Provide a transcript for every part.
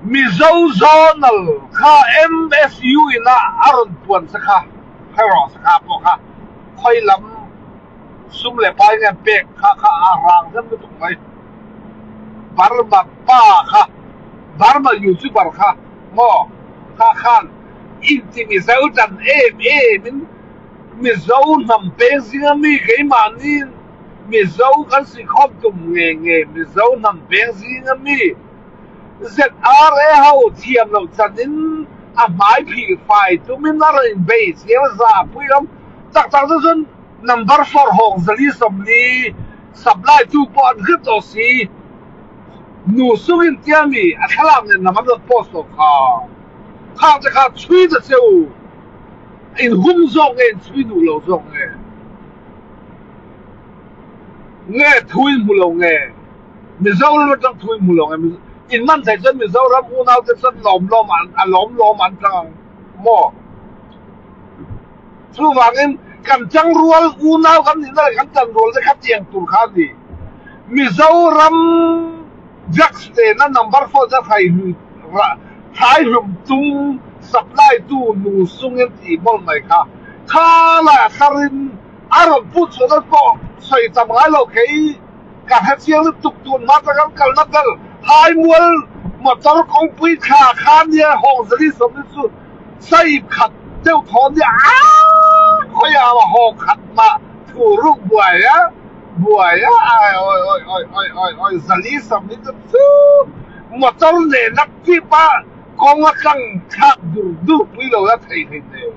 Mizo Zonal kha MSU in a a rawn puan che kha hre rawh se kha pawh kha khawi lam sum leh pai nge an pek kha kha a rang hnem lutuk mai. Burma pa kha Burma YouTuber kha maw kha khan inti Mizo dan em em in Mizo hnam peng zinga mi keimahni Mizo kan sikhawm tum nge nge Mizo hnam peng zinga mi ZRA ho thiam loh chanin a hmai phih fai tumin a rawn inbei chiang za pui awm tak tak chu chuan number four hawng 440 supply tu pawh an hre tawh si. Nu sungin tia mi a thlalak nen lam an rawn post tawh kha. Khang te kha chhui ta che u. In hum zawk nge in chhui duh lo zawk nge? Nge thu in hmu lo nge? Mizoram atang thu in hmu lo nge? In man theih chuan Mizoram unau te chuan lawm lawm an a lawm lawm an tlang ang maw? Chuvangin kan tangrual unau kan nihna leh kan tanrual te kha tiang tur kha a ni. Mizoram drugs nena number four chu thlai hlum tum supply tu nu sungin tih mawlh mai kha kha laiah thlarin a rawn put chhuah dawn pawh sawi tam ngai lo kei ka hre chiang lutuk tun hma ta kan kalna ber Haimual motor kawngpui thla kha nia hawng zali sawmni chu Saip khat deuh thawn nia aaa khawiah a haw khat mah thu ruk buai a buai a ai oi oi oi oi oi oi zali sam hi chu chu motor nen a tip a kawng a tlang thlak dur dur pui lo la thei thei nen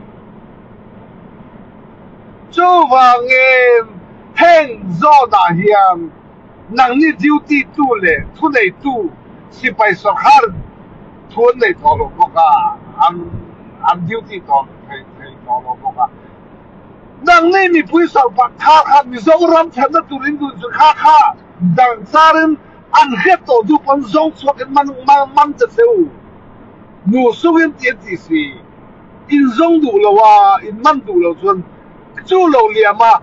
chuvangin heng zawnah hian nangni duty tu leh thuneitu sipai sawrkar thu an nei tawh lo bawk a, an an duty tawh thei thei tawh lo bawk a. Nangni mipui sawrpak kha kha Mizoram thlenna tur in dun chu kha kha dang charin an hriat tawh duh pawn zawng chhuakin man man ta che u. Nu sungin ti an ti si. In zawng duh lo a, in man duh lo chuan chu lo liam a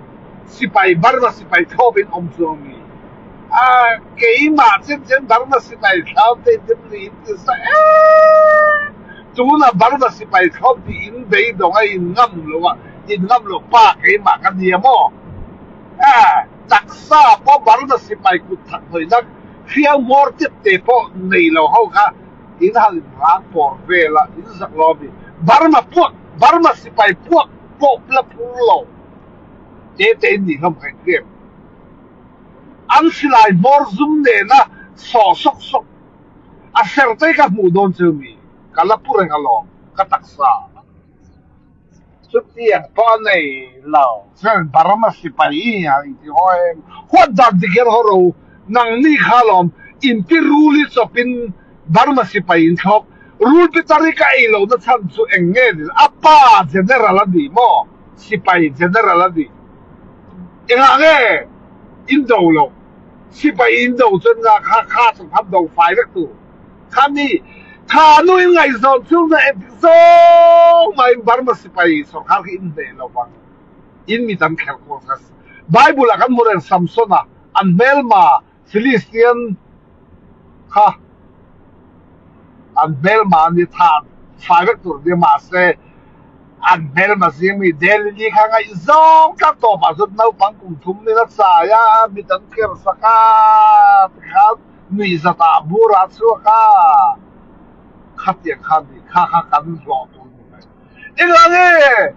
sipai Burma sipai thlawp in awm chuang mi. A keimah chen chen Burma sipai thlawp te in dem ni in ti sa e. Tuna Burma sipai thlawp tih in beidawng a in ngam lo a, in ngam lo pa keimah ka nia maw? A taksa pawh Burma sipai kut thak hnawihnak hriau hmawr tep te pawh nei lo ho kha in han in rang pawr vel a, in zak lo a mi. Burma puak, Burma sipai puak pawh la phur lo te te in nih hlawm kha in hriat. An silai hmawr zum nena saw sawk sawk a ser te ka hmuh dawn chu mi ka la pu reng alawm ka taksa chutiang pawh a nei lo. Chuan Burma sipai i a inti haw em? Huat dan ti kher haw ro nangni kha alawm inti rul i chawpin Burma sipai in thlawk rul pitar hi ka ei lohna chhan chu eng nge ni a pa general a ni maw sipai general a ni. Engah nge in do loh? Sipai in do chuan nga kha kha chu tham do fai vek tur. Kha mi tha nu in ngaihzawn chung na engtik zawng mah in Burma sipai sorkar khi in hneh lo vang. In mi tam kher kuang kha Bible ah kan hmu reng Samsona an hmelma Philistian kha an hmelma an ni tha fai vek tur nia mahse an hmelma zing mi Delili kha ngaihzawng tlat tawp ah chuan naupang kum thum in a chai a mit an kher sak a tikhan nuihzat ah bur ah a chhuak a khatiang kha ni kha kha kan hlawh tur ni mai. Engah nge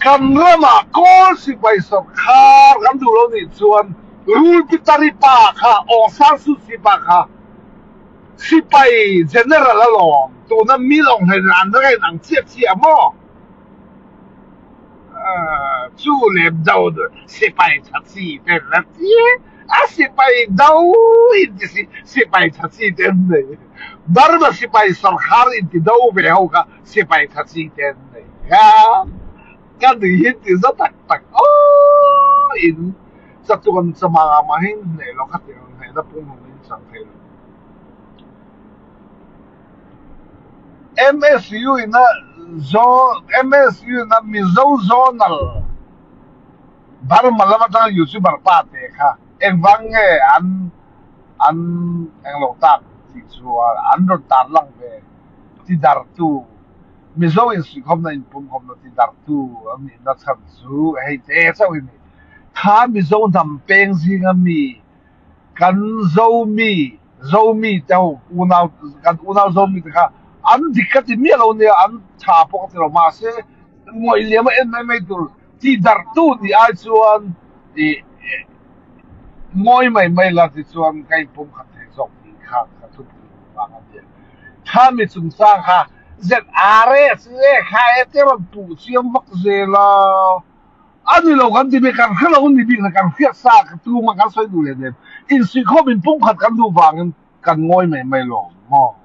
kan ramah kawl sipai sawrkhar kan duh lo nih chuan Rul Pitari pa kha Aung San Suu Kyi pa kha sipai general alawm tuna min Aung Hlaing an rain ang chiah chiah maw? Chu lem do sipai tha chi ten a ti a sipai do in ti si sipai tha chi ten nei Burma sipai sawrkhar in ti do ve ho kha sipai tha chi ten nei a ka nui hi ti za tak tak aw in chatuan chama mahin hneh lo kha tiang hnehna pumhlum in chang thei lo. MSU in a MSU in a Mizo Zonal Burma lam atanga YouTuber pa te kha engvang nge an an englo tak tih. tih chuan an rawn tarlang ve tidarhtu, Mizo insuihkhawmna inpumkhawmna tidarhtu a nihna chhan chu hei te chauh hi a ni. Kha Mizo hnam peng zinga mi kan Zomi, Zomi te ho unau, kan unau Zomi te kha an dik ka ti miah lo nia, an tha pawh ka ti lo. Mahse, ngawih liam a en mai mai tur tihdarhtu nih ai chuan ih ngawi mai mai la tichuan ka inpumkhat thei zawk tih kha ka thupui vang a nia. Kha mi chungchang kha ZRA chu e kha e te rawn puh chiam vak zel a. A ni lo kan ti mai, kan hre lo ni bik le kan hriat sa ka tumah kan sawi duh leh nem. Insuihkhawm inpumkhat kan duh vangin kan ngawi mai mai lo maw?